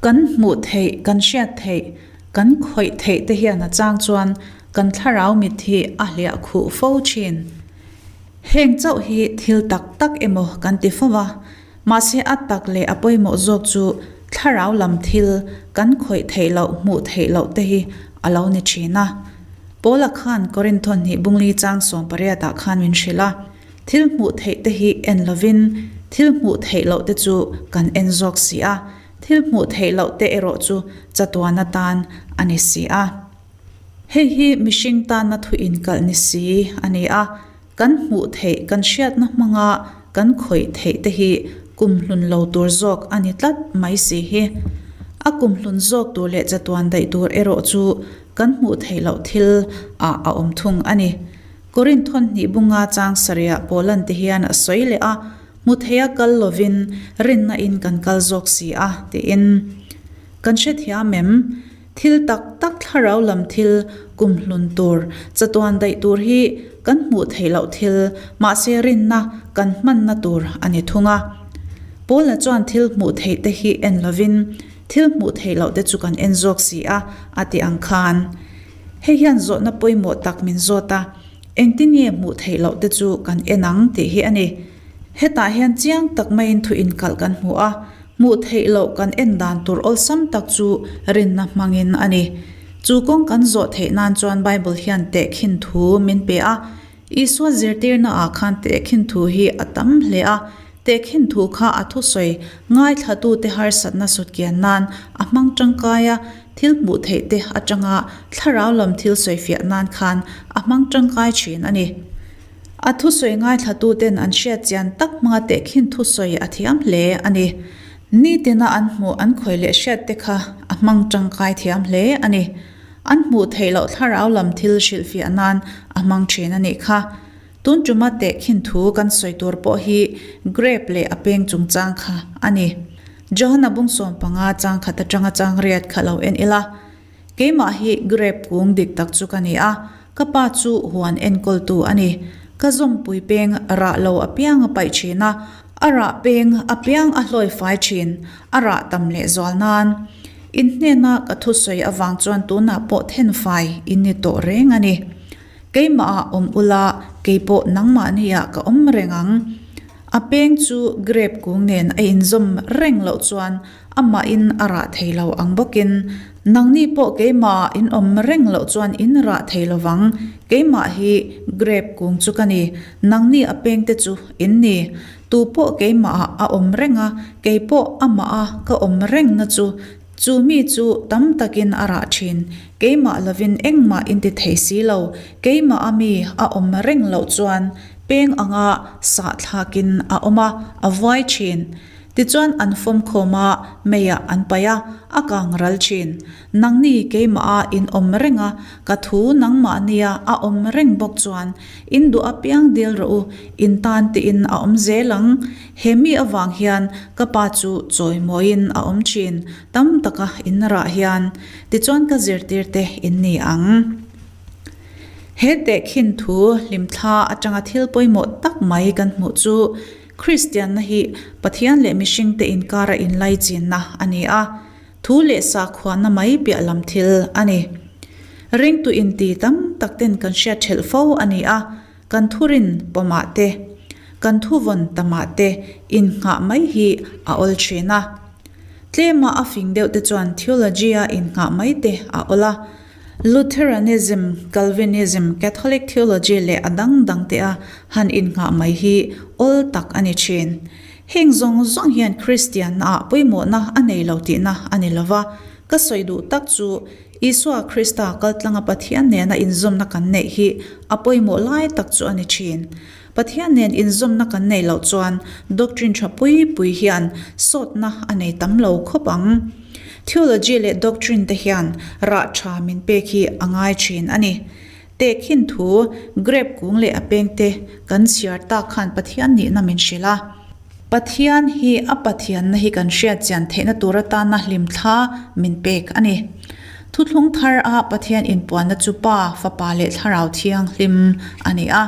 Kan hmuh theih, kan hriat theih, kan khawih theih te hian a chang chuan kan thlarau mit hi a hliah khuh fo thin. Heng chauh hi thil tak tak emaw kan ti fo va, mahse a tak leh a pawimawh zawk chu thlarau lam thil kan khawih theih loh hmuh theih loh te hi a lo ni thin a. Paula khan Korinthon hnih bungli chang 18 ah khan min hrilh a. Thil hmuh theih te hi en lovin thil hmuh theih loh te chu kan en zawk si a, thil hmuh theih loh te erawh chu chatuan atan a ni si a. Hei hi mihring tanna thu inkalh ni si a ni a, kan hmuh theih kan hriatna hmanga kan khawih theih te hi kumhlun lo tur zawk a ni tlat mai si hi. A kumhlun zawk tur leh chatuan daih tur erawh chu kan hmuh theih loh thil ah a awm thung a ni. Korinth thawnhnih bunga chang sarihah Paulan ti hian a sawi leh a, Hmu theia kal lovin rinna in kan kal zawk si a, tiin. Kan hrethiam em? Thil tak tak thlarau lam thil kumhlun tur, chatuan daih tur hi kan hmuh theih loh thil, mahse rinna kan hmanna tur a ni thung a. Paula chuan thil hmuh theih te hi en lovin thil hmuh theih loh te chu kan en zawk si a, a ti ang khan. Hei hian zawhna pawimawh tak min zawt a, engtin nge hmuh theih loh te chu kan en ang tih hi a ni. Hetah hian chiang tak maiin thu inkalh kan hmu a, hmuh theih loh kan en dan tur awlsam tak chu rinna hmangin a ni. Chu kawng kan zawh theih nan chuan Bible hian tehkhin thu min pe a, Isua zirtirna ah khan tehkhin thu hi a tam hle a, tehkhin thu kha a thusawi ngaithlatute harsatna sutkian nan a hmang tangkai a, thil hmuh theih te atanga thlarau lam thil sawifiah nan khan a hmang tangkai thin a ni. A thusawi ngaithlatuten an hriat chian tak hmanga tehkhin thusawi a thiam hle a ni. Nitina an hmuh an khawih leh hriat te kha a hmang tangkai thiam hle a ni. An hmuh theih loh thlarau lam thil hrilhfiah nan a hmang thin a nih kha. Tun tuma tehkhin thu kan sawi tur pawh hi grape leh a peng chungchang kha a ni. Johana bung 15 chang khat atanga chang riat kha lo en ila. Keimah hi grape kung dik tak chu ka ni a, ka pa chu huan enkawltu a ni. Ka zawmpui peng rah lo apiang a paih thin a, a rah peng apiang a hlawi fai thin, a rah tam leh zual nan. In hnena ka thusawi avang chuan tunah pawh thenfai in ni tawh reng a ni. Keimah ah awm ula, keipawh nangmahni ah ka awm reng ang. A peng chu grape kung nen a inzawm reng loh chuan amahin a rah thei lo ang bawkin, nangni pawh keimah ah in awm reng loh chuan in rah thei lo vang. Keimah hi grape kung chu ka ni, nangni a pengte chu in ni. Tu pawh keimah ah a awm reng a, keipawh amah a ka awm rengna chu, chu mi chu tam takin a rah thin. Keimah lovin engmah in ti thei si lo, keimah a mi a awm reng loh chuan peng anga sah thlakin a awm a, a vuai thin. Tichuan an fawm khawm a, meiah an paih a, a kang ral thin. Nangni keimah a in awm reng a, ka thu nangmah nia a awm reng bawk chuan in duh apiang dil rawh u, in tan tiin a awm zel ang. He mi avang hian ka pa chu chawimawiin a awm thin, tam taka in rah hian. Tichuan ka zirtir te in ni ang. He tehkhin thu hlimthla atanga thil pawimawh tak mai kan hmuh chu Kristianna hi Pathian leh mihringte inkara inlaichinna a ni a, thu leh sakhuana mai piah lam thil a ni. Ringtu inti tam tak ten kan hriat thelh fo a ni a, kan thurin pawmah te, kan thuvawn tamah te innghah mai hi a awl thin a. Tlema a fing deuh te chuan theology-a innghah mai te a awl a. Lutheranism, Calvinism, Catholic theology leh a dang dang te a han innghah mai hi awl tak a ni thin. Heng zawng zawng hian Kristianna ah pawimawhna a nei lo tihna a ni lova, ka sawi duh tak chu Isua Krista kaltlanga Pathian nena inzawmna kan neih hi a pawimawh lai tak chu a ni thin. Pathian nen inzawmna kan neih loh chuan doctrine tha pui pui hian sawtna a nei tam lo khawp ang. Theology leh doctrine te hian rah tha min pek hi a ngai thin a ni. Tehkhin thu, grape kung leh a peng te kan chhiar tak khan Pathian nihna min hrilh a. Pathian hi a Pathianna hi kan hriat chian theihna tur atana hlimthla min pek a ni. Thuthlung thar a Pathian inpuanna chu Pa, Fapa leh Thlarau Thianghlim a ni a.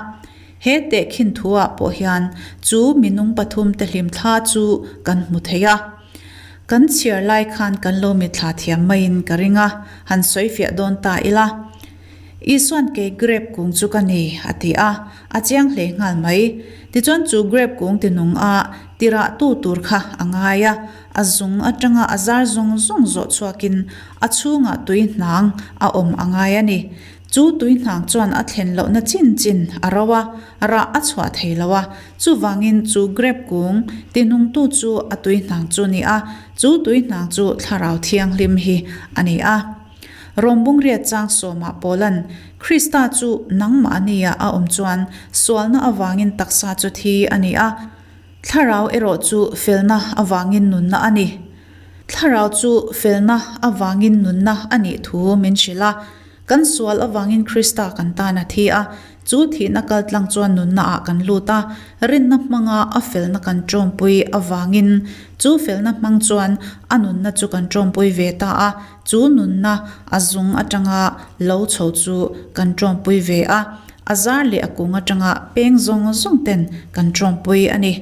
He tehkhin thuah pawh hian chu minung pathumte hlimthla chu kan hmu thei a. Kan chhiar lai khan kan lo mitthla thiam maiin ka ring a, han sawi fiah dawn ta ila. Isuan kei grape kung chu ka ni, a ti a, a chiang hle nghal mai. Tichuan chu grape kung ti nung a, ti rah tu tur kha a ngai a, a zung atanga a zar zawng zawng zawh chhuakin a chhungah tui hnang a awm a ngai a ni. Chu tui hnang chuan a thlen lohna chin chin a ro a, rah a chhuah thei lo a. Chuvangin chu grape kung ti nungtu chu a tui hnang chu ni a, chu tui hnang chu Thlarau Thianghlim hi a ni a. Rom bungriat chang sawmah Paulan, Krista chu nangmahnia a awm chuan sualna avangin taksa chu thi a ni a, Thlarau erawh chu felna avangin nunna a ni. Thlarau chu felna avangin nunna a nih thu min hrilh a. Kan sual avangin Krista kan tan a thi a, chu thihna kaltlang chuan nunna ah kan lut a, rinna hmanga a felna kan tawmpui avangin chu felna hmang chuan a nunna chu kan tawmpui ve ta a, chu nunna a zung atanga lo chho chu kan tawmpui ve a. A zar leh a kung atanga peng zawng zawng ten kan tawmpui a ni.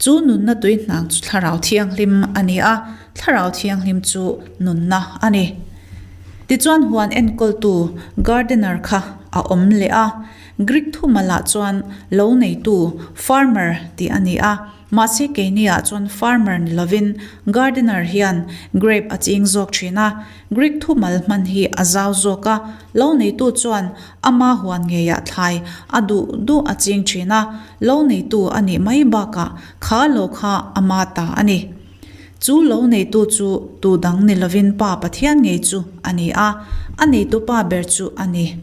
Chu nunna tui hnang chu Thlarau Thianghlim a ni a, Thlarau Thianghlim chu nunna a ni. Tichuan huan enkawltu, gardener, kha a awm leh a. Greek thumalah chuan lo neitu, farmer, tih a ni a. Mahse keiniah chuan farmer ni lovin gardener hian grape a ching zawk thin a, Greek thumal hman hi a zau zawk a, lo neitu chuan ama huan ngeiah thlai a duh duh a ching thin a, lo neitu a nih mai bakah kha lo kha ama ta a ni. Chu lo neitu chu tu dang ni lovin Pa Pathian ngei chu a ni a, a neitu pa ber chu a ni.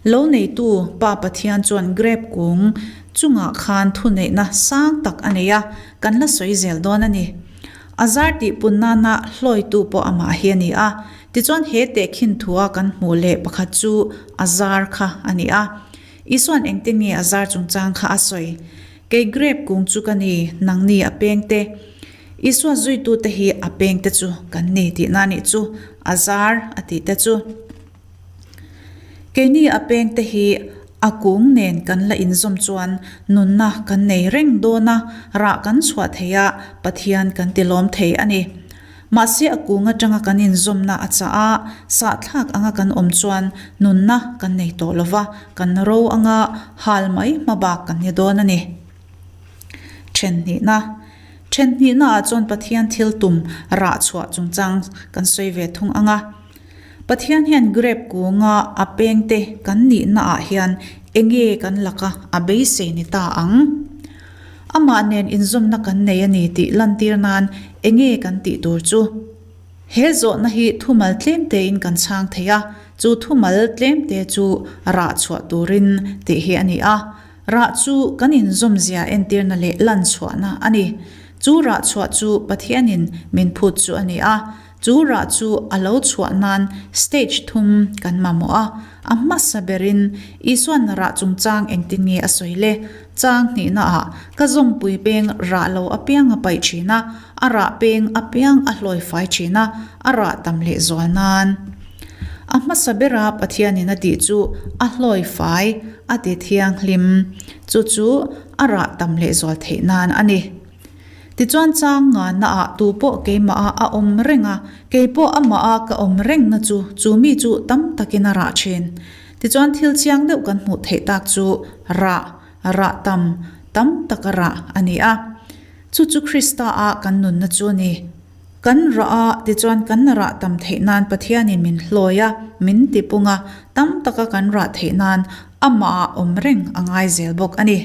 Lo neitu Pa Pathian chuan grape kung chungah khan thuneihna sang tak a nei a, kan la sawi zel dawn a ni. A zar tih pun nana hlawitu pawh amah hi a ni a, tichuan he tehkhin thua kan hmuh leh pakhat chu a zar kha a ni a. Isuan engtin nge a zar chungchang kha a sawi? Kei grape kung chu ka ni, nangni a pengte. Isua zuitute hi a pengte chu kan ni tihna nih chu, a zar a tihte chu. Keini a pengte hi a kung nen kan la inzawm chuan nunna kan nei reng dawn a, rah kan chhuah thei a, Pathian kan ti lawm thei a ni. Mahse a kung atanga kan inzawmna a chah a, sahthlak anga kan awm chuan nunna kan nei tawh lo va, kan ro anga hal mai hmabak kan ni dawn a ni. Thenhnihna. Thenhnihnaah chuan Pathian thil tum rah chhuah chungchang kan sawi ve thung ang a. Pathian hian grape kunga a pengte kan nihna ah hian enge kan laka a beisei ni ta ang? Amah nen inzawmna kan nei a ni tih lantir nan enge kan tih tur chu? He zawhna hi thumal tlemte in kan chhang thei a, chu thumal tlemte chu rah chhuah turin tih hi a ni a. Rah chu kan inzawmzia entirna leh lanchhuahna a ni. Chu rah chhuah chu Pathianin min phut chu a ni a. Chu rah chu a lo chhuah nan stage thum kan mamawh a, a hmasa berin Isuan rah chungchang engtin nge a sawi le? Chang hnihnaah ka zawmpui peng rah lo apiang a paih thin a, a rah peng apiang a hlawi fai thin a, a rah tam leh zual nan. A hmasa bera Pathianin a tih chu a hlawi fai, a ti thianghlim. Chu chu a rah tam leh zual theih nan a ni. Tichuan chang ngana ah tu pawh keimah ah a awm reng a, kei pawh amah ah ka awm reng na chu chu mi chu tam takin a rah thin. Tichuan thil chiang deuh kan hmuh theih tak chu rah, rah tam, tam taka rah a ni a. Chu chu Krista ah kan nunna chu a ni. Kan rah a, tichuan kan rah tam theih nan Pathianin min hlawi a, min tipung a, tam taka kan rah theih nan amah ah awm reng a ngai zel bawk a ni.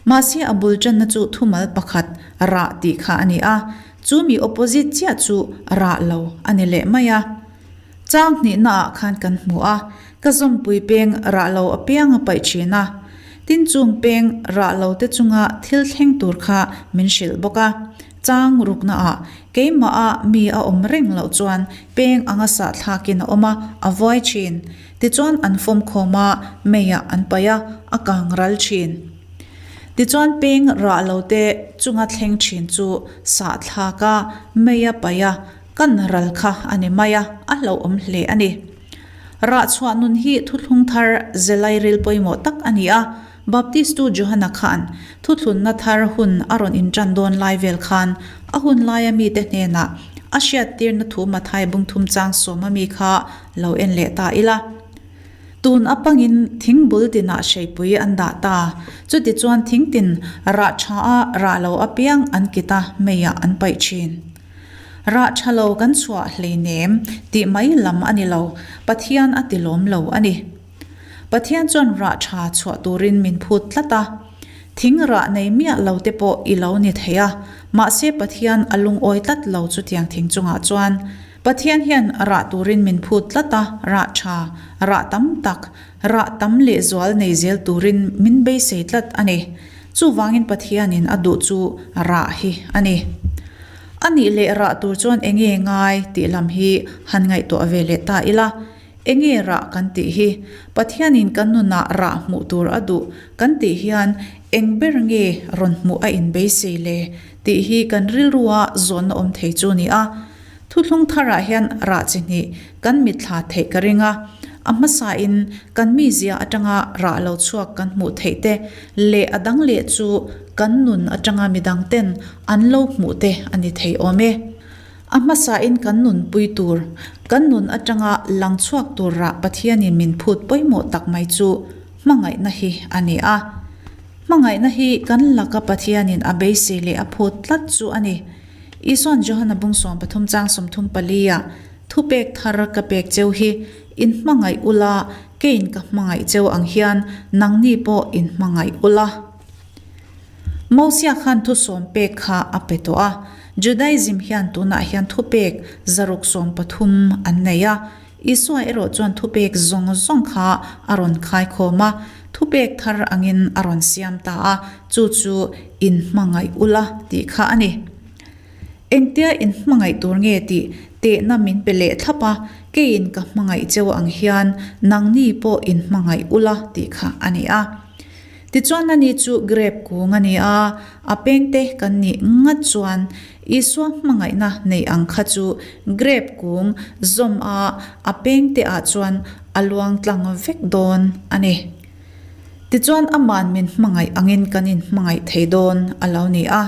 Mahse a bul tanna chu thumal pakhat rah tih kha a ni a, chu mi opposite chiah chu rah lo a ni leh mai a. Chang hnihna ah khan kan hmu a, ka zawmpui peng rah lo apiang a paih thin a. Tin chung peng rah lo te chunga thil thleng tur kha min hrilh bawk a. Chang rukna ah keimah ah mi a awm reng loh chuan peng anga sahthlakin a awm a, a vuai thin. Tichuan an fawm khawm a, meiah an paih a, a kang ral thin. Tichuan peng rah lo te chunga thleng thin chu sah thlak a, mei a paih a, kan ral kha a ni mai a, a hlauhawm hle a ni. Rah chhuah nun hi thuthlung thar ze lairil pawimawh tak a ni a. Baptistu Johana khan thuthlunna thar hun a rawn inṭan dawn lai vel khan a hun laia mite hnenah a hriattirna thu Mathai bungthum chang sawma mi kha lo en leh ta ila. Tun apangin thing bul tinah hreipui an dah ta. Chutichuan thing tin rah tha a rah lo apiang an kit a, meiah an paih thin. Rah tha lo kan chhuah hleinem tih mai lam a ni lo, Pathian a ti lawm lo a ni. Pathian chuan rah tha chhuah turin min phut tlat a. Thing rah nei miah lo te pawh i lo ni thei a, mahse Pathian a lungawi tlat lo chutiang thing chungah chuan. Pathian hian rah turin min phut tlat a, rah tha, rah tam tak, rah tam lehzual nei zel turin min beisei tlat a ni. Chuvangin Pathianin a duh chu rah hi a ni. A nih leh rah tur chuan enge ngai tih lam hi han ngaihtuah ve leh ta ila. Enge rah kan tih hi? Pathianin kan nunah rah hmuh tur a duh kan tih hian eng ber nge rawn hmuh a inbeisei le tih hi kan rilrua zawnna awm thei chu ni a. Thuthlung tharah hian rah chi hnih kan mitthla theih ka ring a, a hmasain kan mizia atanga rah lo chhuak kan hmuh theih te leh a dang leh chu kan nun atanga midang ten an lo hmuh te a ni thei awm e. A hmasain kan nunpui tur, kan nun atanga lang chhuak tur rah Pathianin min phut pawimawh tak mai chu hmangaihna hi a ni a. Hmangaihna hi kan laka Pathianin a beisei leh a phut tlat chu a ni. Isuan Johana bung 13 chang 34 ah, Thupek thar ka pek cheu hi, in hmangaih ula, keiin ka hmangaih cheu ang hian nangni pawh in hmangaih ula. Mosia khan thu sawm pek kha a pe tawh a. Judaism hian tunah hian thupek 113 an nei a. Isua erawh chuan thupek zawng zawng kha a rawn khaikhawm a, thupek thar angin a rawn siam ta a, chu chu in hmangaih ula tih kha a ni. Engtia in hmangaih tur nge tih tehna min pe leh thlap a, keiin ka hmangaih cheu ang hian nangni pawh in hmangaih ula tih kha a ni a. Tichuan ani chu grep kung a ni a, a pengte kan nih ngat chuan Isua hmangaihna nei ang kha chu grep kung zawm a a pengte ah chuan a luang tlang vek dawn a ni. Tichuan aman min hmangaih angin kan inhmangaih thei dawn a lo ni a.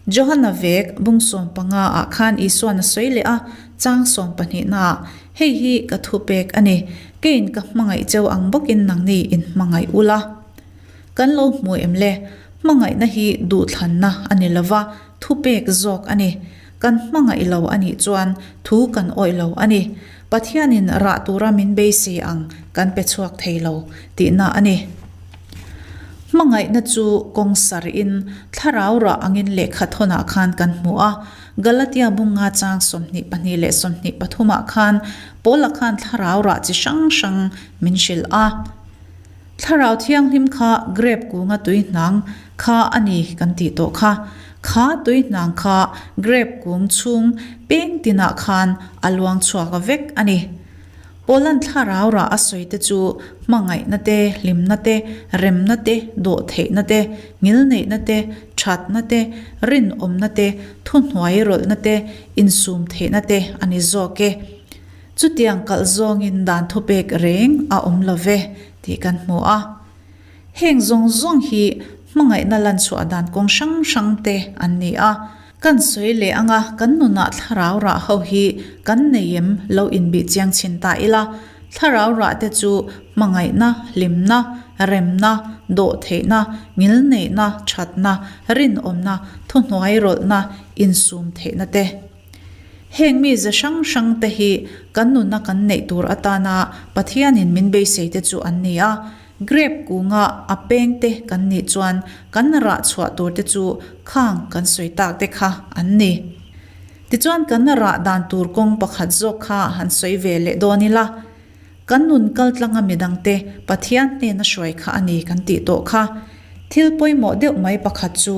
Johana vek bung 15 ah khan Isuan a sawi leh a, chang 12 naah, Hei hi ka thupek a ni, keiin ka hmangaih cheu ang bawkin nangni inhmangaih ula. Kan lo hmu em le? Hmangaihna hi duhthlanna a ni lova, thupek zawk a ni. Kan hmangaih lo a nih chuan thu kan awih lo a ni. Pathianin rah tura min beisei ang kan pe chhuak thei lo tihna a ni. Hmangaihna chu kawng sarihin thlarau rah angin lehkha thawnah khan kan hmu a. Galatia bunga chang 22 leh 23 ah khan Paula khan thlarau rah chi hrang hrang min hrilh a. Thlarau Thianghlim kha grep kunga tui hnang kha a ni kan tih tawh kha. Kha tui hnang kha grep kung chhung peng tinah khan a luang chhuak vek a ni. Paula'n thlarau rah a sawi te chu hmangaihna te, hlimna te, remna te, dawhtheihna te, ngilneihna te, thatna te, rinawmna te, thuhnuai rawlhna te, insumtheihna te a ni zawk e. Chutiang kalh zawngin dan thupek reng a awm lo ve tih kan hmu a. Heng zawng zawng hi hmangaihna lanchhuah dan kawng hrang hrang te an ni a. Kan sawi leh anga kan nunah thlarau rah ho hi kan nei em lo inbih chiang chhin ta ila. Thlarau rah te chu hmangaihna, hlimna, remna, dawhtheihna, ngilneihna, thatna, rinawmna, thuhnuai rawlhna, insum theihna te. Heng mi ze hrang hrang te hi kan nuna kan neih tur atana Pathianin min beisei te chu an ni a. Grep kunga a peng te kan nih chuan kan rah chhuah tur te chu khang kan sawi tak te kha an ni. Tichuan kan rah dan tur kawng pakhat zawk kha han sawi ve leh dawn ila. Kan nun kaltlanga midangte Pathian hnena hruai kha a ni kan tih tawh kha. Thil pawimawh deuh mai pakhat chu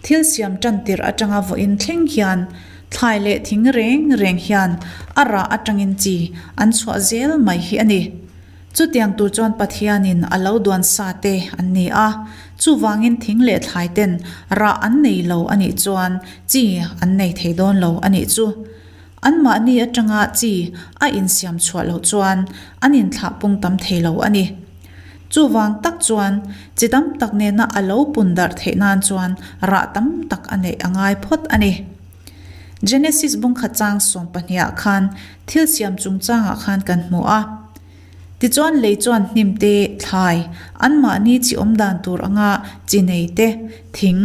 Thil siam tan tirh atanga vawiin thleng hian thlai leh thing reng reng hian a rah atangin chi an chhuah zel mai hi a ni. Chutiang tur chuan Pathianin a lo duan sa te an ni a, chuvangin thing leh thlai ten rah an nei lo a nih chuan chi an nei thei dawn lo a nih chu. Anmahni atanga chi a insiam chhuah loh chuan an inthlah pung tam thei lo a ni. Chuvang tak chuan chi tam tak nena a lo pun darh theih nan chuan rah tam tak a neih a ngai phawt a ni. Genesis bungkhat chang sawmpahniah khan thil siam chungchangah khan kan hmu a. Tichuan lei chuan hnim te, thlai, anmahni chi awm dan tur anga chi nei te, thing,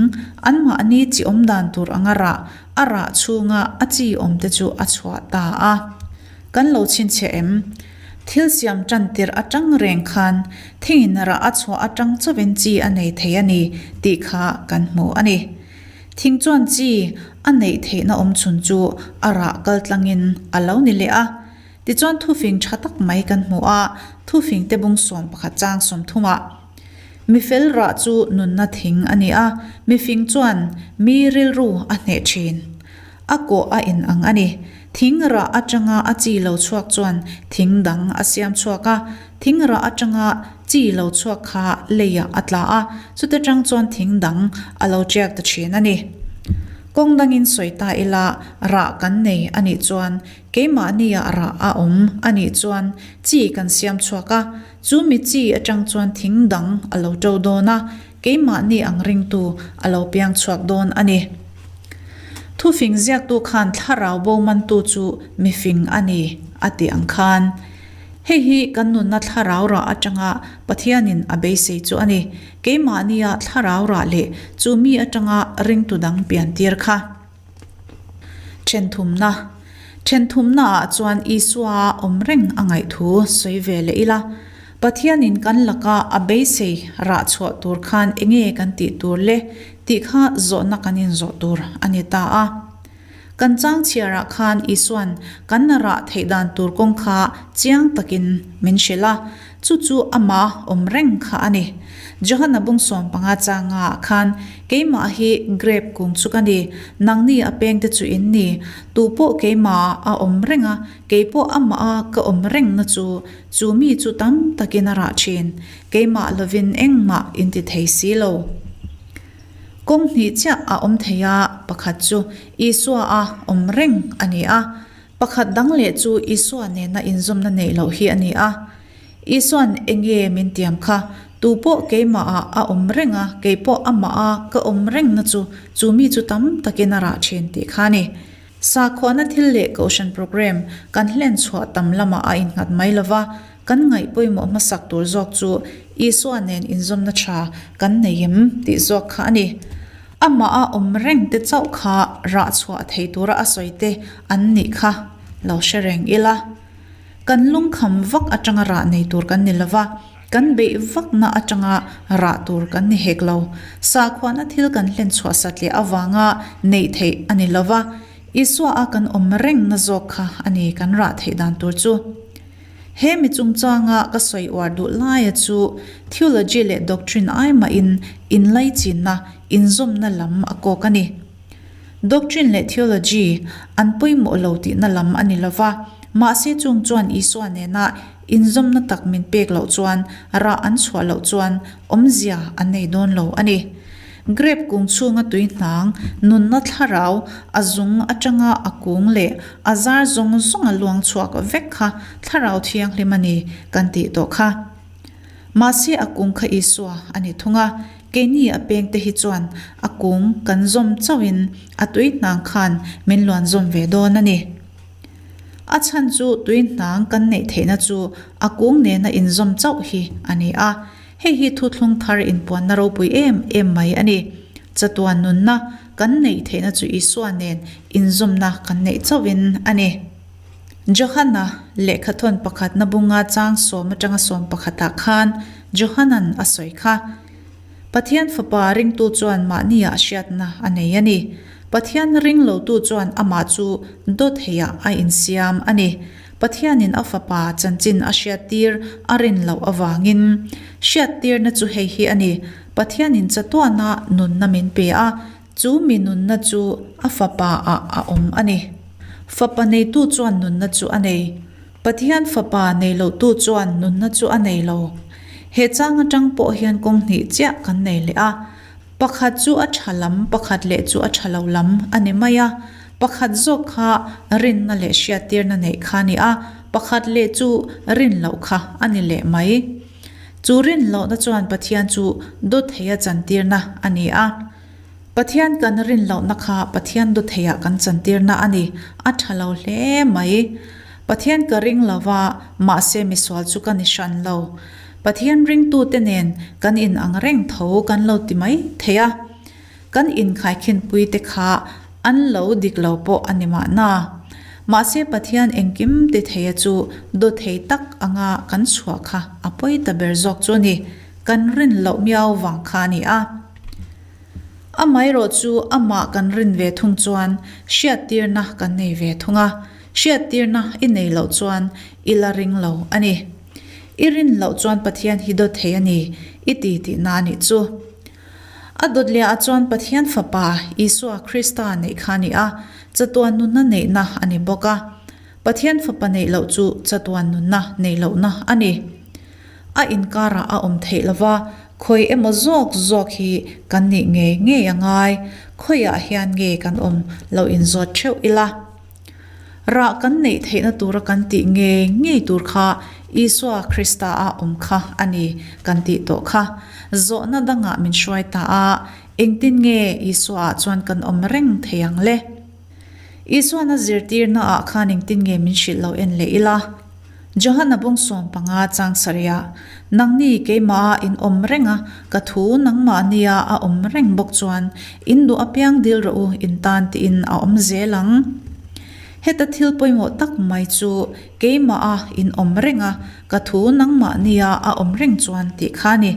anmahni chi awm dan tur anga rah, a rah chhunga a chi awm te chu a chhuah ta a. Kan lo chhinchhiah em? Thil siam tan tirh atang reng khan thingin rah a chhuah atang chauhin chi a nei thei a ni tih kha kan hmu a ni. Thing chuan chi a neih theihna awm chhun chu a rah kaltlangin a lo ni leh a. Tichuan thufing tha tak mai kan hmu a, thufing te bung 11 chang 30 ah. Mifel rah chu nunna thing a ni a, mifing chuan mi rilru a hneh thin. A kawh a in ang a ni. Thing rah atanga a chi lo chhuak chuan thing dang a siam chhuak a, thing rah atanga chi lo chhuak kha leiah a tla a, chute tang chuan thing dang a lo tiak ta thin a ni. Kawng dangin sawi ta ila rah kan nei a nih chuan Keimahnia rah a awm a nih chuan chi kan siam chhuak a, chu mi chi atang chuan thing dang a lo to dawn a, keimahni ang ringtu a lo piang chhuak dawn a ni. Thufing ziaktu khan thlarau bo mantu chu mifing a ni a tih ang khan. Hei hi kan nunna thlarau rah atanga Pathianin a beisei chu a ni, keimahnia thlarau rah leh chu mi atanga ringtu dang piantir kha. Thenthumna. Thenthumnaah chuan Isua awm reng a ngaih thu sawi ve leh ila. Pathianin kan laka a beisei rah chhuah tur khan enge kan tih tur le tih kha zawhna kan inzawh tur a ni ta a. Kan chang chhiarah khan Isua'n kan rah theih dan tur kawng kha chiang takin min hrilh a, Chu chu amah awm reng kha a ni. Johana bung 15 changa ah khan, Keimah hi grape kung chu ka ni, nangni a pengte chu in ni. Tu pawh keimah a awm reng a, kei pawh amah a ka awm rengna chu, chu mi chu tam takin a rah thin. Keimah lovin engmah in ti thei si lo. Kawng hnih chiah a awm thei a, pakhat chu Isua a awm reng a ni a. Pakhat dang leh chu Isua nena inzawmna neih loh hi a ni a. Isua'n enge min tiam kha, Tu pawh keimahah a awm reng a, kei pawh amah a ka awm rengna chu, chu mi chu tam takin a rah thin tih kha a ni. Sakhuana thil leh kohhran program kan hlen chhuah tam lamah a innghat mai lo va, kan ngaih pawimawh hmasak tur zawk chu Isua nen inzawmna tha kan nei em tih zawk kha a ni. Amah a awm reng te chauh kha rah chhuah thei tura a sawi te an nih kha lo hre reng ila. Kan lungkham vak atanga rah nei tur kan ni lova, kan beih vakna atanga rah tur kan ni hek lo. Sakhuana thil kan hlen chhuah satliah avanga neih theih a ni lova, Isua a kan awm rengna zawk kha a ni kan rah theih dan tur chu. He mi chungchanga ka sawi uar duh laia chu theology leh doctrine ai mahin inlaichinna, inzawmna lam a kawk a ni. Doctrine leh theology an pawimawh lo tihna lam a ni lova, mahse chung chuan Isua nena inzawmna tak min pek loh chuan rah an chhuah loh chuan awmzia an nei dawn lo a ni. Grape kung chhunga tui hnang, nunna thlarau, a zung atanga a kung leh a zar zawng zawng a luang chhuak vek kha thlarau thianghlim a ni kan tih tawh kha. Mahse a kung kha Isua a ni thung a, keini a pengte hi chuan a kung kan zawm chauhin a tui hnang khan min luan zawm ve dawn a ni. A chhan chu tui hnang kan neih theihna chu a kung nena inzawm chauh hi a ni a. Hei hi thuthlung thar inpuanna ropui em em mai a ni. Chatuan nunna kan neih theihna chu Isua nen inzawmna kan neih chauhin a ni. Johana lehkhathawn pakhatna bunga chang sawm atanga sawm pakhatah khan Johanan a sawi kha, Pathian Fapa ringtu chuan mahniah hriatna a nei a ni. Pathian ring lotu chuan amah chu dawt heiah a insiam a ni. Pathianin a Fapa chanchin a hriattir a rin loh avangin, hriattirna chu hei hi a ni, Pathianin chatuana nunna min pe a, chu mi nunna chu a Fapa-ah a awm a ni. Fapa neitu chuan nunna chu a nei. Pathian Fapa nei lotu chuan nunna chu a nei lo. He chang atang pawh hian kawng hnih chiah kan nei leh a. Pakhat chu a tha lam, pakhat leh chu a tha lo lam a ni mai a. Pakhat zawk kha rinna leh hriattirna neih kha a ni a, pakhat leh chu rin loh kha a ni leh mai. Chu rin lohna chuan Pathian chu dawtheia chantirna a ni a. Pathian kan rin lohna kha Pathian dawtheia kan chantirna a ni. A tha lo hle mai. Pathian ka ring lo va, mahse misual chu ka ni hran lo. Pathian ringtute nen kan in ang reng tho kan lo ti mai thei a. Kan inkhaikhinpui te kha an lo dik lo pawh a ni mahna. Mahse Pathian engkim ti theia chu dawthei tak anga kan chhuah kha a pawi ta ber zawk chu a ni. Kan rin loh miau vang kha a ni a. Amaherawh chu amah kan rin ve thung chuan hriattirna kan nei ve thung a. Hriattirna i nei loh chuan i la ring lo a ni. I rin loh chuan Pathian hi dawthei a ni i ti tihna a nih chu. A dawtliahah chuan Pathian Fapa, Isua Krista neih kha a ni a, chatuan nunna neihna a ni bawk a. Pathian Fapa neih loh chu chatuan nunna neih lohna a ni. A inkarah a awm theih lova, khawi emaw zawk zawk hi kan nih ngei ngei a ngai, khawiah hian nge kan awm lo inzawt theuh ila. Rah kan neih theihna tura kan tih ngei ngei tur kha Isua Krista a awm kha a ni kan tih tawh kha. Zawhna dangah min hruai ta a, engtin nge Isua ah chuan kan awm reng thei ang le? Isuan a zirtirna ah khan engtin nge min hrilh lo en leh ila? Johana bung 15 chang sarih ah, Nangni keimah ah in awm reng a, ka thu nangmah nia a awm reng bawk chuan in duh apiang dil rawh u in tan tiin a awm zel ang. Heta thil pawimawh tak mai chu keimah ah in awm reng a, ka thu nangmah nia a awm reng chuan tih kha a ni.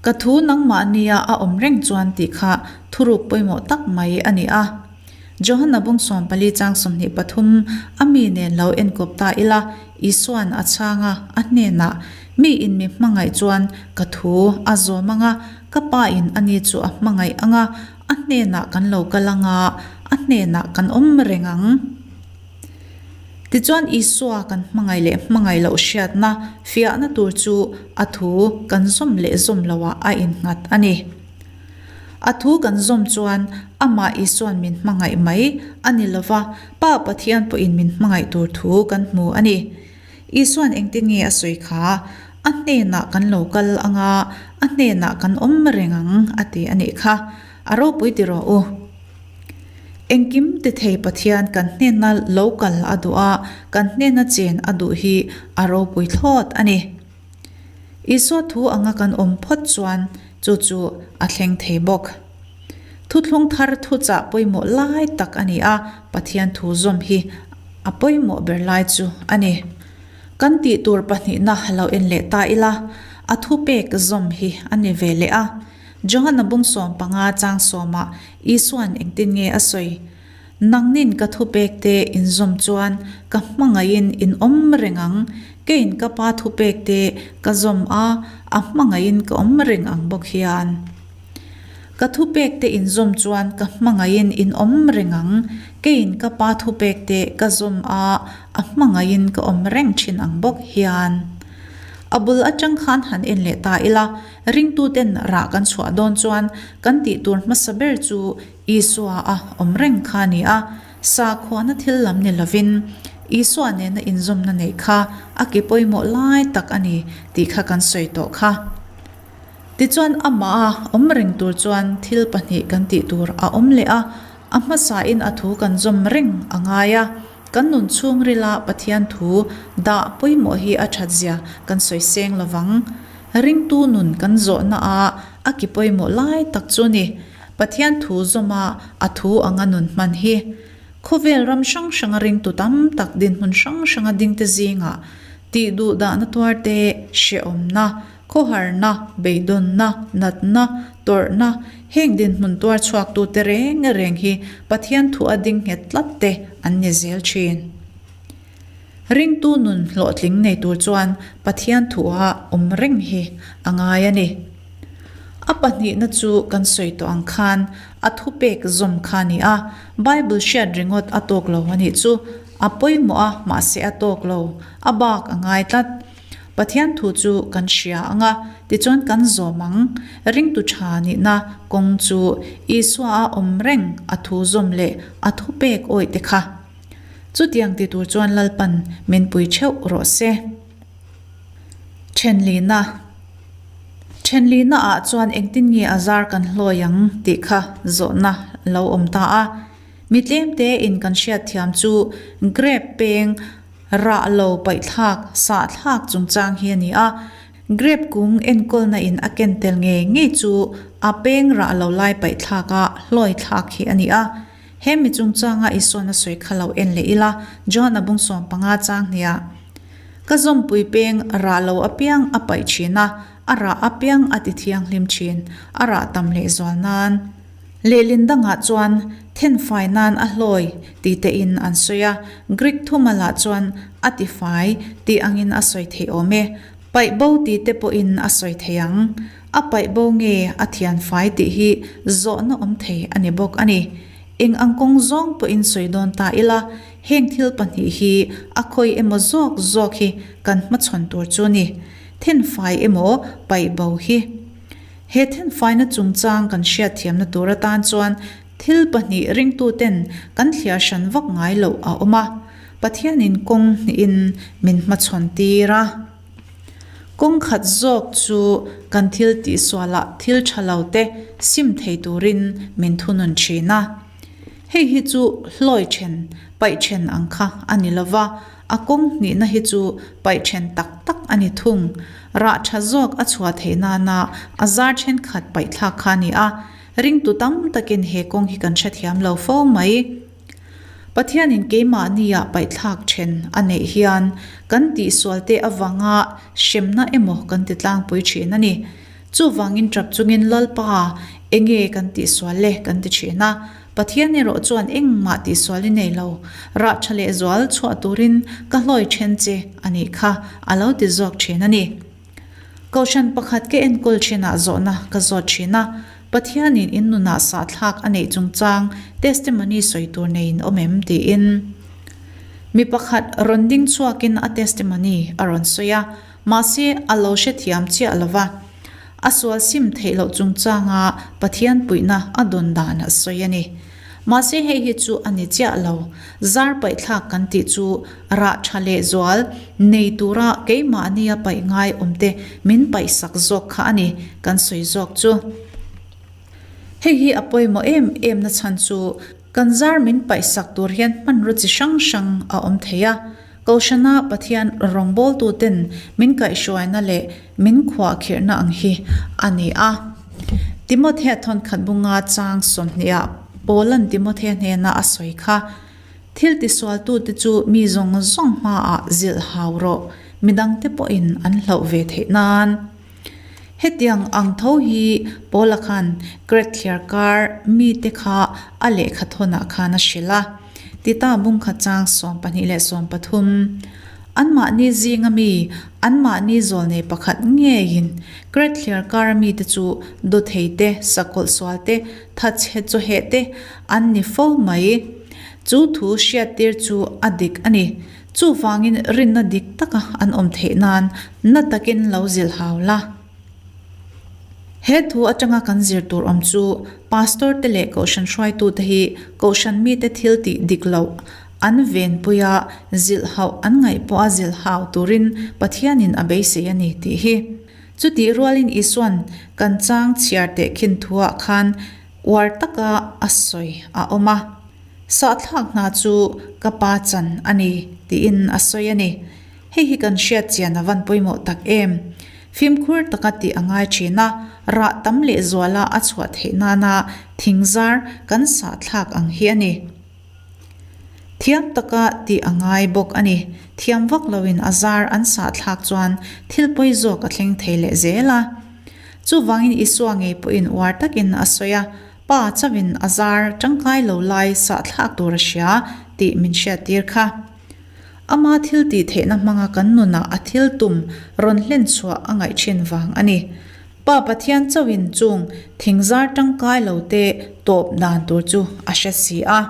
Ka thu nangmah nia a awm reng chuan tih kha thuruk pawimawh tak mai a ni a. Johana bung 14 chang 23 a mi nen lo enkawp ta ila, Isua'n a chhang a, a hnenah, Mi in mi hmangaih chuan ka thu a zawm ang a, ka Pa in ani chu a hmangaih ang a, a hnenah kan lo kal ang a, a hnenah kan awm reng ang. Tichuan Isua kan hmangaih leh hmangaih loh hriatna fiahna tur chu a thu kan zawm leh zawm loah a innghat a ni. A thu kan zawm chuan amah Isua'n min hmangaih mai a ni lo va, Pa Pathian pawhin min hmangaih tur thu kan hmu a ni. Isua'n engtin nge a sawi kha? A hnenah kan lo kal ang a, a hnenah kan awm reng ang a ti a nih kha. A ropui ti rawh u. Engkim ti thei Pathian kan hnena lo kal a duh a, kan hnena chen a duh hi a ropui thlawt a ni. Isua thu anga kan awm phawt chuan chu chu a thleng thei bawk. Thuthlung thar thuchah pawimawh lai tak a ni a, Pathian thu zawm hi a pawimawh ber lai chu a ni. Kan tih tur pahnihna lo en leh ta ila, a thupek zawm hi a ni ve leh a. Johana bung 15 chang sawmah Isua'n engtin nge a sawi? Nangnin ka thupekte in zawm chuan ka hmangaihin in awm reng ang, keiin ka Pa thupekte ka zawm a, a hmangaihin ka awm reng ang bawk hian. Ka thupekte in zawm chuan ka hmangaihin in awm reng ang, keiin ka Pa thupekte ka zawm a, a hmangaihin ka awm reng thin ang bawk hian. A bul atang khan han en leh ta ila, ringtuten rah kan chhuah dawn chuan kan tih tur hmasa ber chu Isua a awm reng kha a ni a, sakhuana thil lam ni lovin Isua nena inzawmna neih kha a ki pawimawh lai tak a ni tih kha kan sawi tawh kha. Tichuan amah a awm reng tur chuan thil pahnih kan tih tur a awm leh a, a hmasain a thu kan zawm reng a ngai a, kan nun chhungrila Pathian thu dah pawimawh hi a thatzia kan sawi seng lovang. Ringtu nun kan zawhna a a ki pawimawh lai tak chu a ni. Pathian thu zawma a thu anga nun hman hi khawvel ram hrang hranga ringtu tam tak dinhmun hrang hranga dingte zingah tih duh dahna tuarte, hrehawmna, khawharna, beidawnna, natna, tawrhna heng dinhmun tuar chhuaktute reng reng hi Pathian thu a ding nghet tlat te an ni zel thin. Ringtu nun hlawhtling nei tur chuan Pathian thua awm reng hi a ngai a ni. A pahnihna chu kan sawi tawh ang khan a thupek zawm kha a ni a, Bible hriat ringawt a tawk lo a nih chu. A pawimawh a, mahse a tawk lo. A bak a ngai tlat. Pathian thu chu kan hria ang a, tichuan kan zawm ang. Ringtu tha nihna kawng chu Isua a awm reng a thu zawm leh a thupek awih te kha. Chutiang ti tur chuan Lalpan min pui theuh rawh se. Thenlina. Thenlihna ah chuan engtin nge a zar kan hlawi ang tih kha zawhna lo awm ta a. Mi tlemte in kan hriatthiam chu grape peng rah lo paihthlak, sahthlak chungchang hi a ni a. Grape kung enkawlna in a ken tel ngei ngei chu a peng rah lo lai paihthlak a hlawi thlak hi a ni a. He mi chungchanga Isuan a sawi kha lo en leh ila, John a bung 15 chang hniah, Ka zawmpui peng rah lo apiang a paih thin a, a rah apiang a ti thianghlim thin, a rah tam leh zual nan. Lehlin dangah chuan thenfai nan a hlawi ti tein an sawi a, Greek thumalah chuan a tifai tih angin a sawi theih awm e. Paih bo ti te pawhin a sawi thei ang. A paih bo nge a thianfai tih hi zawhna awm thei a ni bawk a ni. Eng ang kawng zawng pawhin sawi dawn ta ila, heng thil pahnih hi a khawi emaw zawk zawk hi kan hmachhawn tur chu ni. Thenfai emaw paih bo hi. He thenfaina chungchang kan hriatthiamna tur atan chuan thil pahnih ringtuten kan thliar hran vak ngai loh a awm a. Pathianin kawng hnihin min hmachhawn tir a. Kawng khat zawk chu kan thil tihsualah thil tha lo te sim thei turin min thunun thin a. Hei hi chu hlawi then, paih then ang kha a ni lo va, a kawng hnihna hi chu paih then tak tak a ni thung. Rah tha zawk a chhuah theih nana a zar thenkhat paih thlak kha a ni a, ringtu tam takin he kawng hi kan hrethiam lo fo mai. Pathianin keimahnia paihthlak then a neih hian kan tihsualte avanga hremna emaw kan ti tlangpui thin a ni. Chuvangin tap chungin Lalpa, enge kan tihsual le kan ti thin a. Pathian erawh chuan engmah tihsual i nei lo, rah tha leh zual chhuah turin ka hlawi then che a nih kha a lo ti zawk thin a ni. Kohhran pakhat ka enkawl thinah zawhna ka zawt thin a, Pathianin in nunah sahthlak a neih chungchang testimony sawi tur neiin awm em? tiin. Mi pakhat rawn ding chhuakin a testimony a rawn sawi a, mahse a lo hrethiam chiah lo va. A sual sim theih loh chungchanga Pathian puihna a dawn dan a sawi a ni. Mahse hei hi chu a ni chiah lo. Zar paihthlak kan tih chu rah tha leh zual nei tura keimahnia paih ngai awmte min paihsak zawk kha a ni kan sawi zawk chu. Hei hi a pawimawh em em na chhan chu kan zar min paihsak tur hian hmanraw chi hrang hrang a awm thei a. Kohhrana Pathian rawngbawltuten min kaihhruaina leh min khuahkhirhna ang hi a ni a. Timothea thawnkhat bunga chang 20 ah Paula'n Timothea hnena a sawi kha, Thil tisualtute chu mi zawng zawng hmaah zilh hau rawh, midangte pawhin an hlauh ve theih nan. Hetiang ang tho hi Paula khan Kret thliarkar mite kha a lehkha thawnah khan a hrilh a. Tita bungkhat chang 12 leh 13, Anmahni zinga mi, anmahni zawlnei pakhat ngeiin Kret thliarkar mite chu dawthei te, sakawlh sual te, thatchhe chawheh te an ni fo mai. Chu thu hriattir chu a dik a ni. Chuvangin rinna dik taka an awm theih nan na takin lo zilh hau la. He thu atanga kan zir tur awm chu Pastor te leh Kohhran hruaitute hi Kohhran mite thil tih dik loh an venpui a, zilh hauh an ngaih pawha zilh hau turin Pathianin a beisei a ni tih hi. Chutih rualin Isuan kan chang chhiar tehkhin thuah khan uar taka a sawi a awm a. Sahthlak hna chu ka pa chan a ni tiin a sawi a ni. Hei hi kan hriat chian a van pawimawh tak em? Fimkhur taka tih a ngai thin a, rah tam leh zuala a chhuah theih nana thingzar kan sahthlak ang hi a ni. Thiam taka tih a ngai bawk a ni. Thiam vak loin a zar an sahthlak chuan thil pawi zawk a thleng thei leh zel a. Chuvangin Isua ngei pawhin uar takin a sawi a, Pa chauhin a zar tangkai lo lai sahthlak tur a hria tih min hriattir kha. Ama thil tih theihna hmanga kan nunah a thil tum rawn hlen chhuah a ngaih thin vang a ni. Pa Pathian chauhin chung thingzar tangkai lo te tawp dan tur chu a hre si a.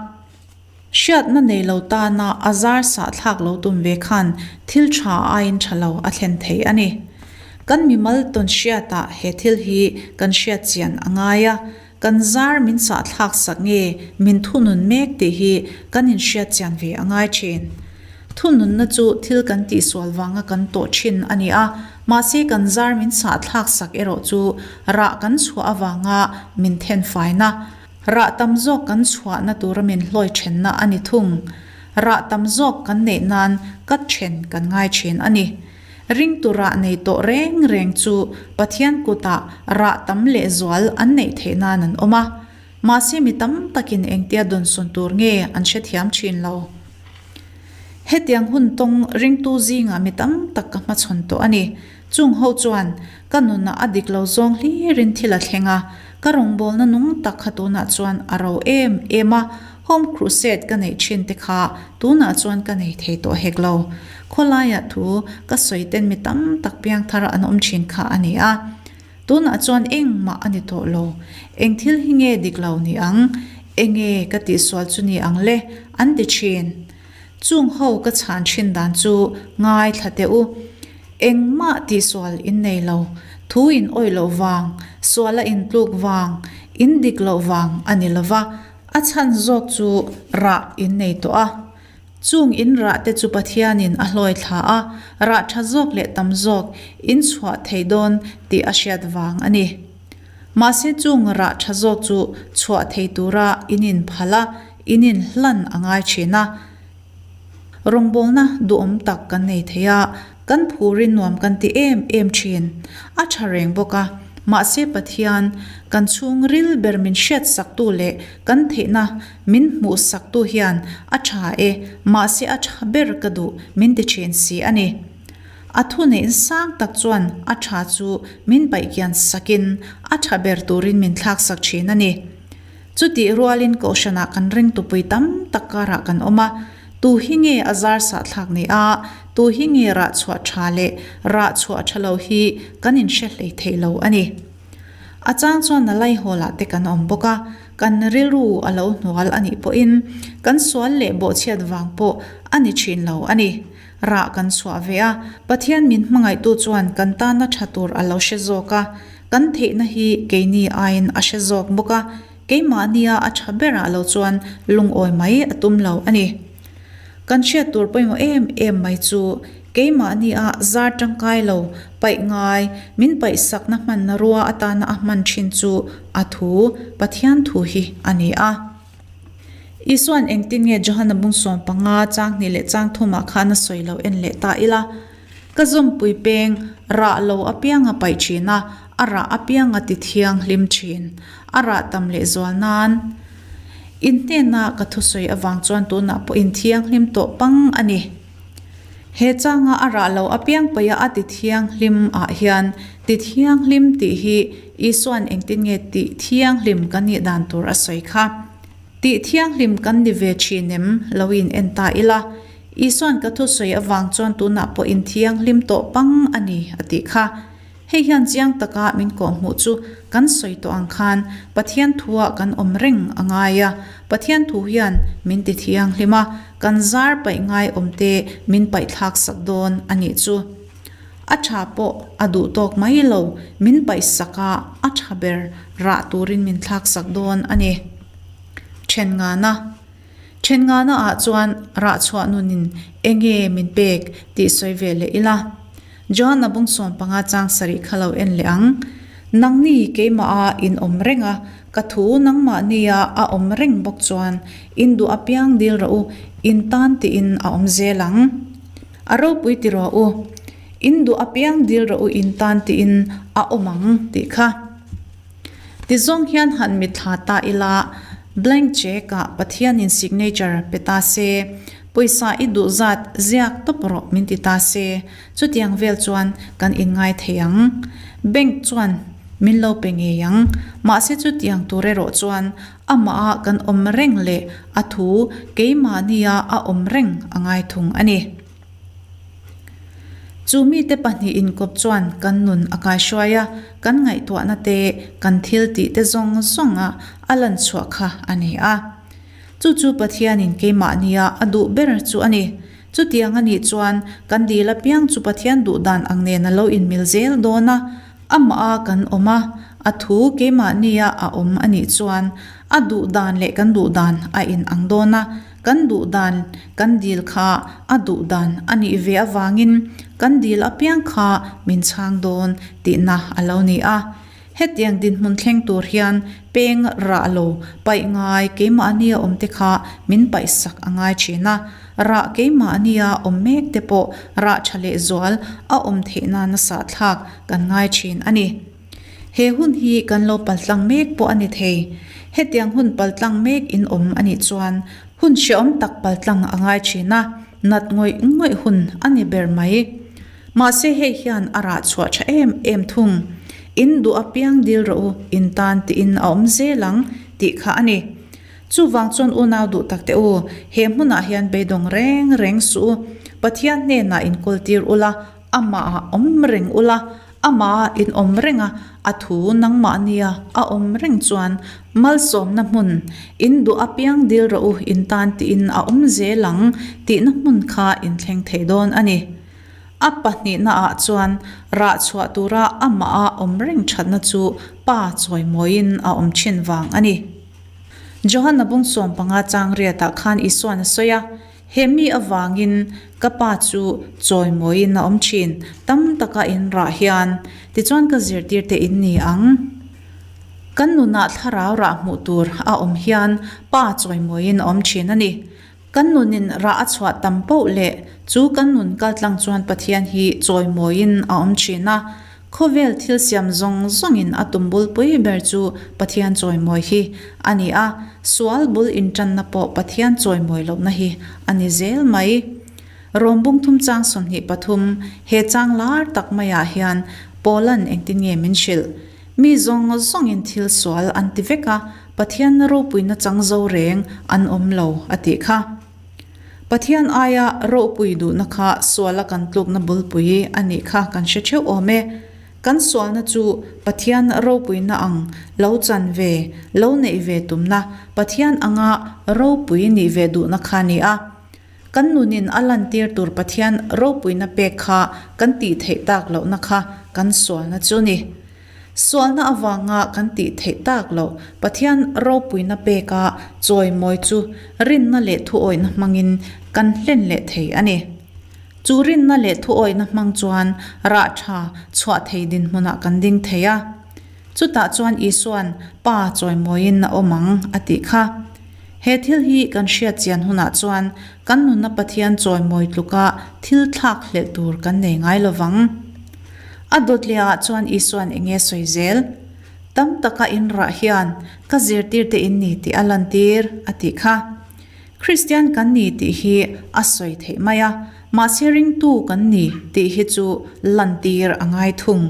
Hriatna nei lo tana a zar sahthlak lo tum ve khan thil tha aiin tha lo a thlen thei a ni. Kan mimal tawn hriatah he thil hi kan hriat chian a ngai a, kan zar min sahthlak sak nge min thunun mek tih hi kan inhriat chian ve a ngai thin. Thununna chu thil kan tihsual vanga kan tawh thin a ni a, mahse kan zar min sahthlak sak erawh chu rah kan chhuah avanga min thenfaina, rah tam zawk kan chhuahna tura min hlawi thenna a ni thung. Rah tam zawk kan neih nan ka then kan ngai thin a ni. Ringtu rah nei tawh reng reng chu Pathian kutah rah tam lehzual an neih theih nan an awm a. Mahse mi tam takin engtia dawnsawn tur nge an hrethiam thin lo. Hetiang hun tawng ringtu zingah mi tam tak ka hmachhawn tawh a ni. Chung ho chuan ka nunah a dik lo zawng hlirin thil a thleng a, ka rawngbawlna nung tak kha tunah chuan a ro em em a, Home Crusade ka neih thin te kha tunah chuan ka nei thei tawh hek lo. Khawlaiah thu ka sawi ten mi tam tak piangthar an awm thin kha a ni a. Tunah chuan engmah a ni tawh lo. Eng thil hi nge dik lo ni ang? Enge ka tihsual chu ni ang le? An ti thin. Chung ho ka chhan thin dan chu ngaithla teh u. Engmah tihsual in nei lo. Thu in awih loh vang, sual a intluk vang, in dik loh vang a ni lo va, a chhan zawk chu rah in nei tawh a. Chung in rah te chu Pathianin a hlawi thla a, rah tha zawk leh tam zawk in chhuah thei dawn tih a hriat vang a ni. Mahse chung rah tha zawk chu chhuah thei tura in inphal a, in inhlan a ngai thin a. Rawngbawlna duhawm tak kan nei thei a, kan phurin nuam kan ti em em thin. A tha reng bawk a, mahse Pathian kan chhungril ber min hriatsaktu leh kan theihna Min hmuh saktu hian a tha e, mahse a tha ber ka duh min ti thin si a ni. A thu neih sang tak chuan a tha chu min paihkian sakin a tha ber turin min thlak sak thin a ni. Chutih rualin Kohhranah kan ringtupui tam tak karah kan awm a, tu hi nge a zar sahthlak ni a, tu hi nge rah chhuah tha leh rah chhuah tha lo hi kan inhre hlei thei lo a ni. A chang chuan a laihawlah te kan awm bawk a, kan rilru a lo hnual a nih pawhin kan sual leh bawhchhiat vang pawh a ni thin lo a ni. Rah kan chhuah ve a, Pathian min hmangaihtu chuan kan tana tha tur a lo hre zawk a, kan theihna hi keini aiin a hre zawk bawk a, keimahnia a tha berah lo chuan lungawi mai a tum lo a ni. Kan hriat tur pawimawh em em mai chu keimahni a zar tangkai lo paih ngai min paihsakna hmanna rua atana a hman thin chu a thu, Pathian thu hi a ni a. Isua'n engtin nge Johana bung 15 chang hnih leh chang thumah khan a sawi lo en leh ta ila, Ka zawmpui peng rah lo apianga paih thin a, a rah apianga ti thianghlim thin, a rah tam leh zual nan. In hnena ka thusawi avang chuan tunah pawh in thianghlim tawh pang a ni. He changa a rah lo apiang paia a ti thianghlim ah hian ti thianghlim tih hi Isua'n engtin nge tih thianghlim kan nih dan tur a sawi kha. Tih thianghlim kan ni ve thin em lo in en ta ila. Isua'n ka thusawi avang chuan tunah pawh in thianghlim tawh pang a ni a tih kha. Hei hian chiang taka min kawhhmuh chu kan sawi tawh ang khan Pathian thua kan awm reng a ngai a, Pathian thu hian min ti thianghlim a, kan zar paih ngai awmte min paihthlak sak dawn a nih chu. A tha pawh a duh tawk mai lo, min paihsak a, a tha ber rah turin min thlak sak dawn a ni. Then ngana. Then ngana ah chuan rah chhuah nunin enge min pek tih sawi ve leh ila. John-a bung 15 chang sarih kha lo en leh ang. Nangni keimah a in awm reng a, ka thu nangmahnia a awm reng bawk chuan in duh apiang dil rawh u, in tan tiin a awm zel ang. A ropui ti rawh u, in duh apiang dil rawh u in tan tiin a awm ang tih kha. Tizawng hian han mitthla ta ila, blank check-ah Pathianin signature pe ta se, pawisa i duh zat ziak tawp rawh min ti ta se, chutiang vel chuan kan inngai thei ang. Bank chuan min lo pe ngei ang. Mahse chutiang tur erawh chuan amah kan awm reng leh a thu keimahnia a awm reng a ngai thung a ni. Chu mite pahnih inkawp chuan kan nun a kaihruai a, kan ngaihtuahna te, kan thil tih te zawng zawng a a lan chhuah kha a ni a. Chu chu Pathianin keimahnia a duh ber chu a ni. Chutiang a nih chuan kan dil apiang chu Pathian duh dan ang nen a lo inmil zel dawn a, amah a kan awm a, a thu keimahnia a awm a nih chuan a duh dan leh kan duh dan a inang dawn a. Kan duh dan kan dil kha a duh dan a nih ve avangin kan dil apiang kha min chhang dawn tihna a lo ni a. Hetiang dinhmun thleng tur hian peng rah lo paih ngai keimahnia awm te kha min paihsak a ngai thin a, rah keimahnia awm mek te pawh rah tha leh zual a awm theih nana sahthlak kan ngai thin a ni. He hun hi kan lo paltlang mek pawh a ni thei. Hetiang hun paltlang mek in awm a nih chuan hun hreawm tak paltlang a ngai thin a, nat ngawih ngawih hun a ni ber mai. Mahse hei hian a rah chhuah tha em em thung. In duh apiang dil rawh u, in tan tiin a awm zel ang tih kha a ni. Chuvang chuan unau duh tak teh u, he hmunah hian beidawng reng reng suh u. Pathian hnenah in kawl tir ula, amahah awm reng ula, amahah in awm reng a, a thu nangmahnia a awm reng chuan malsawmna hmun, in duh apiang dil rawh u, in tan tiin a awm zel ang tihna hmun kha in thleng thei dawn a ni. A pahnihnaah chuan rah chhuah tura amah a awm reng thatna chu Pa chawimawiin a awm thin vang a ni. Johanna bung 15 chang riatah khan Isuan a sawi a, He mi avangin ka Pa chu chawimawiin a awm thin, tam taka in rah hian, tichuan ka zirtirte in ni ang. Kan nunah thlarau rah hmuh tur a awm hian Pa chawimawiin a awm thin a ni. Kan nunin rah a chhuah tam poh leh chu kan nun kaltlang chuan Pathian hi chawimawiin a awm thin a, khawvel thil siam zawng zawngin a tum bulpui ber chu Pathian chawimawi hi a ni a, sual bul intanna pawh Pathian chawimawi lohna hi a ni zel mai. Rom bungthum chang 23, he chang lar tak maiah hian Paula'n engtin nge min hrilh? Mi zawng zawngin thil sual an ti vek a, Pathian ropuina chang zo reng an awm lo a tih kha. Pathian aia ropui duhna kha suala kan tlukna bulpui a nih kha kan hre theuh awm e. Kan sualna chu Pathian ropuina ang lo chan ve, lo neih ve tumna, Pathian anga ropui nih ve duhna kha a ni a. Kan nunin a lantir tur Pathian ropuina pek kha kan tih theih tak lohna kha kan sualna chu ni. Sualna avanga kan tih theih tak loh Pathian ropuina peka chawimawi chu rinna leh thuawihna hmangin kan hlen leh thei a ni. Chu rinna leh thuawihna hmang chuan rah tha chhuah thei dinhmunah kan ding thei a. Chutah chuan Isua'n Pa chawimawiin a awm ang a tih kha. He thil hi kan hriat chian hunah chuan kan nunna Pathian chawimawi tluka thil thlak hlelh tur kan nei ngai lo vang. A dawt lehah chuan Isua'n eng nge sawi zel? Tam taka in rah hian ka zirtirte in ni tih a lantir a tih kha. Kristian kan ni tih hi a sawi theih mai a, mahse ringtu kan ni tih hi chu lantir a ngai thung.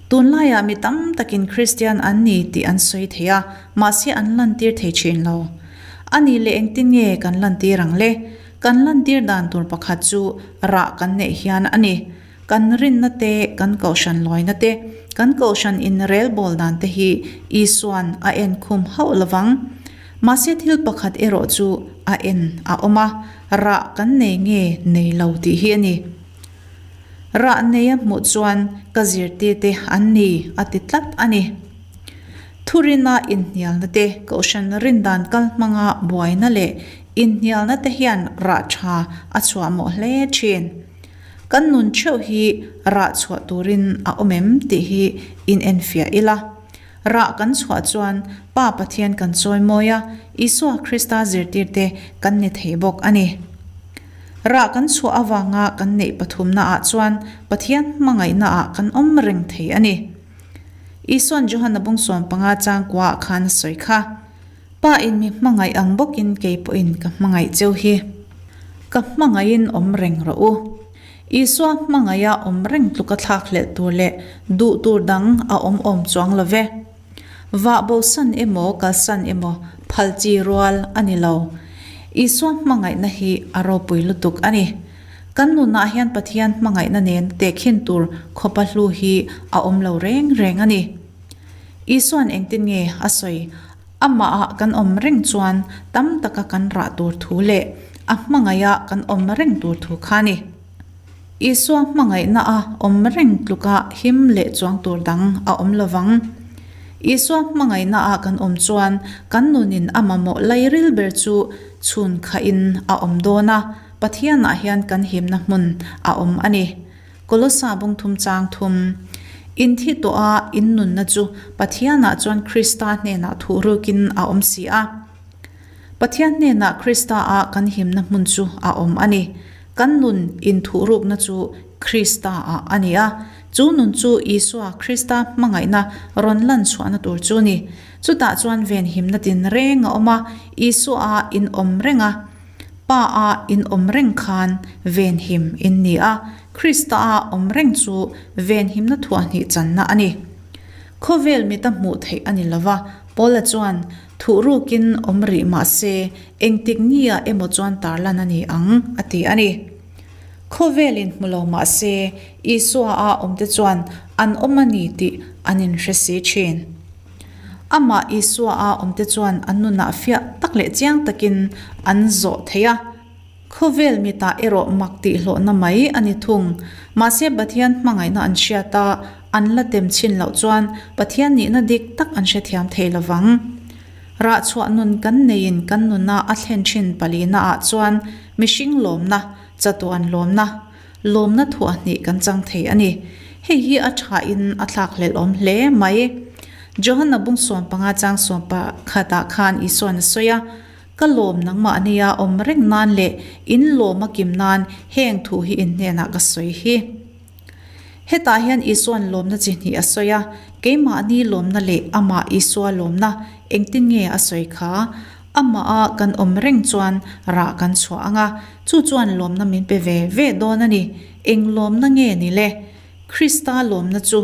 Tunlaiah mi tam takin Kristian an ni tih an sawi thei a, mahse an lantir thei thin lo. A nih leh engtin nge kan lantir ang le? Kan lantir dan tur pakhat chu rah kan neih hian a ni. Kan rinna te, kan kohhran lawina te, kan kohhran inrelbawl dan te hi Isua'n a en khum hauh lovang. Mahse thil pakhat erawh chu a en a awm a, rah kan nei nge nei lo tih hi a ni. Rah nei a hmuh chuan ka zirtirte an ni a ti tlat a ni. Thurina inhnialna te, kohhran rindan kal hmanga buaina leh inhnialna te hian rah tha a chhuah mawh hle thin. Kan nun theuh hi rah chhuah turin a awm em tih hi inenfiah ila. Rah kan chhuah chuan Pa Pathian kan chawi mawi a, Isua Krista zirtirte kan ni thei bawk a ni. Rah kan chhuah avanga kan neih pathumnaah chuan Pathian hmangaihnaah kan awm reng thei a ni. Isua'n Johana bung 15 chang kuaah khan a sawi kha. Pa in mi hmangaih ang bawkin kei pawhin ka hmangaih cheu hi. Ka hmangaihin awm reng rawh u. Isua hmangaiha awm reng tluka thlak hlelh tur leh duh tur dang a awm awm chuang lo ve. Vah bosan emaw kalsan emaw phal chi rual a ni lo. Isua hmangaihna hi a ropui lutuk a ni. Kan nunah hian Pathian hmangaihna nen tehkhin tur khawpa hlu hi a awm lo reng reng a ni. Isua'n engtin nge a sawi? Amahah kan awm reng chuan tam taka kan rah tur thu leh a hmangaiha kan awm reng tur thu kha a ni. Isua hmangaihna a awm reng tluka him leh chuang tur dang a awm lo vang. Isua hmangaihnaah kan awm chuan kan nunin a mamawh lairil ber chu chhun khahin a awm dawn a, Pathianah hian kan himna hmun a awm a ni. Kolosa bungthum chang thum. In thi tawh a, in nunna chu Pathianah chuan Krista hnenah thuhrukin a awm si a. Pathian hnenah Krista-a kan himna hmun chu a awm a ni. Kan nun inthuhrukna chu Krista-ah a ni a. Chu nun chu Isua Krista hmangaihna rawn lan chhuahna tur chu a ni. Chutah chuan venhimna tinreng a awm a, Isua-a in awm reng a, Pa-a in awm reng khan venhim in ni a, Krista-a awm reng chu venhimna thuahhnih channa a ni. Khawvel mita hmuh theih a ni lova, Paula chuan Thuhrukin awm rih mah se, engtik nia emaw chuan tarlan a ni ang, a ti a ni. Khawvelin hmu lo mah se, Isua-a awmte chuan an awm a ni tih an inhre si thin. Amah Isua-a awmte chuan an nunah fiah tak leh chiang takin an zawh thei a. Khawvel mitah erawh mak tihhlawhna mai a ni thung. Mahse Pathian hmangaihna an hriat a, an la tem chhin loh chuan Pathian nihna dik tak an hrethiam thei lo vang. Rah chhuah nun kan neiin kan nuna a thlen thin palina ah chuan mihring lawmna, chatuan lawmna, lawmna thuahhnih kan chang thei a ni. Hei hi a thain a thlakhlelh awm hle mai. Johana bung 15 chang 11 ah khan Isuan a sawi a, Ka lawm nangmah nia awm reng nan leh in lawm a kim nan heng thu hi in hnenah ka sawi hi. Hetah hian Isua'n lawmna chi hnih a sawi a, keimahni lawmna leh amah Isua lawmna engtin nge a sawi kha? Amaha kan awm reng chuan rah kan chhuah ang a, chu chuan lawmna min pe ve ve dawn a ni. Eng lawmna nge ni le? Krista lawmna chu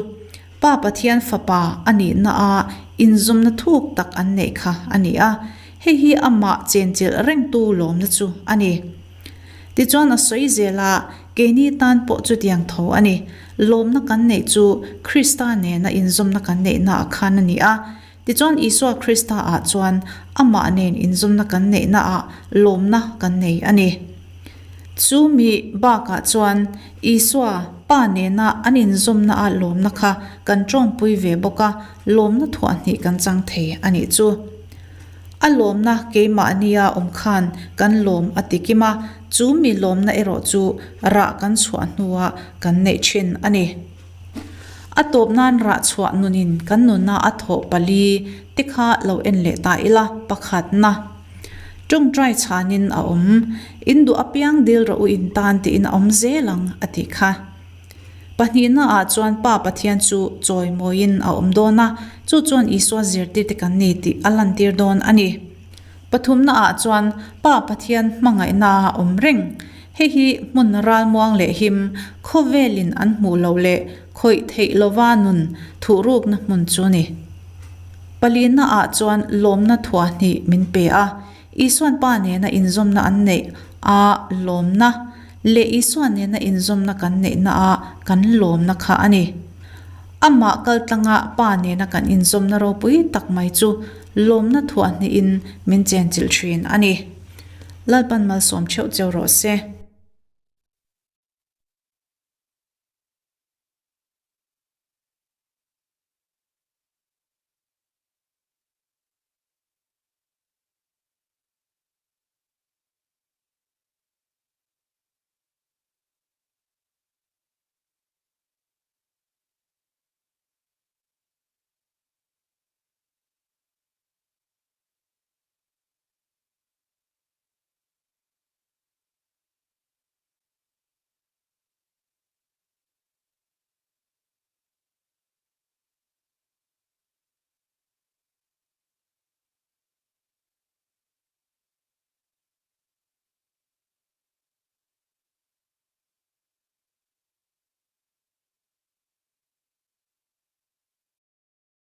Pa Pathian Fapa a nihna a inzawmna thuk tak an neih kha a ni a, hei hi amah chenchilh rengtu lawmna chu a ni. Tichuan a sawi zel a, keini tan pawh chutiang tho a ni. Lawmna kan neih chu Krista nena inzawmna kan neihna ah khan a ni a. Tichuan Isua Krista ah chuan amah nen inzawmna kan neihna ah lawmna kan nei a ni. Chu mi bakah chuan Isua Pa nena an inzawmna ah lawmna kha kan tawngpui ve bawk a, lawmna thuahhnih kan chang thei a nih chu. A lawmna keimahnia awm khan kan lawm a ti kim a, chu mi lawmna erawh chu rah kan chhuah hnuah kan neih thin a ni. A tawp nan rah chhuah nunin kan nuna a thawh pali te kha lo en leh ta ila, pakhatna. Tawngtai chhanin a awm. In duh apiang dil rawh u in tan tiin a awm zel ang, a tih kha. Pahnihna ah chuan Pa Pathian chu chawimawiin a awm dawn a, chu chuan Isua zirtirte kan ni tih a lantir dawn a ni. Pathumna ah chuan Pa Pathian hmangaihna a awm reng. Hei hi hmun ralmuang leh him, khawvelin an hmuh loh leh khawih theih lova nun thuhrukna hmun chu ni. Palina ah chuan lawmna thuahhnih min pe a, Isuan Pa nena inzawmna an neih a lawmna leh Isua nena inzawmna kan neihna a kan lawmna kha a ni. Amah kaltlanga Pa nena kan inzawmna ropui tak mai chu lawmna thuahhnihin min chenchilh thin a ni. Lalpan malsawm theuh cheu rawh se.